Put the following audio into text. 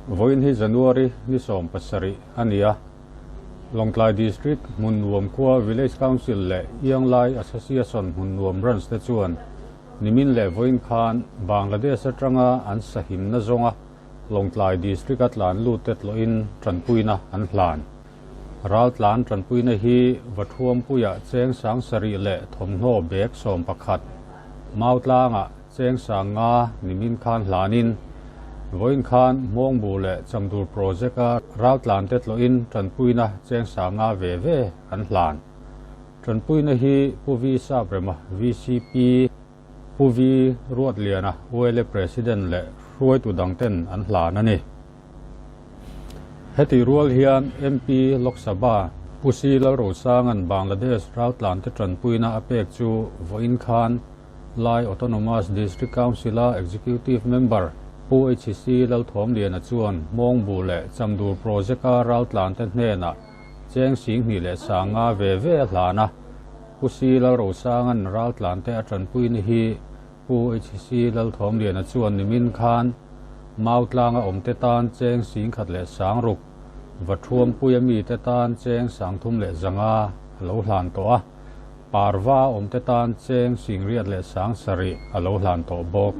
Vawiin hi January ni 17 a ni a, Lawngtlai District Hmunnuam khua Village Council leh Ianglai Association Hmunnuam Branch te chuan nimin leh vawiin khan Bangladesh atanga an sahimna zawnga Lawngtlai District a tlan lut te tlawhin tanpuina an hlan. Raltlan tanpuina hi Vathuampuia cheng 7000 leh thawmhnaw bag 11, Mautlanga cheng 5000 nimin khan hlanin, vawiin khan Hmawngbu leh Chamdur Project a raltlan te tlawhin tanpuina cheng 5000 ve ve an hlan. Tanpuina hi Pu V Saprema, VCP, Pu V Ruatliana, ULA President leh hruaitu dangten an hlan a ni. Heti rual hian MP Lok Sabha Pu C Lalrosanga'n Bangladesh raltlante tanpuina a pek chu vawiin khan Lai Autonomous District Council-a Executive Member Pu HC Lalthawmliana chuan Hmawngbu leh Chamdur Project-a raltlante hnenah cheng 2500 ve ve a hlan a. Pu C Lalrosanga'n raltlante a tanpuina hi Pu HC Lalthawmliana chuan nimin khan Mautlanga awmte tan cheng 1600, Vathuampuia mite tan cheng 3500 a lo hlan tawh a, Parva awmte tan cheng 87,000 a lo hlan tawh bawk.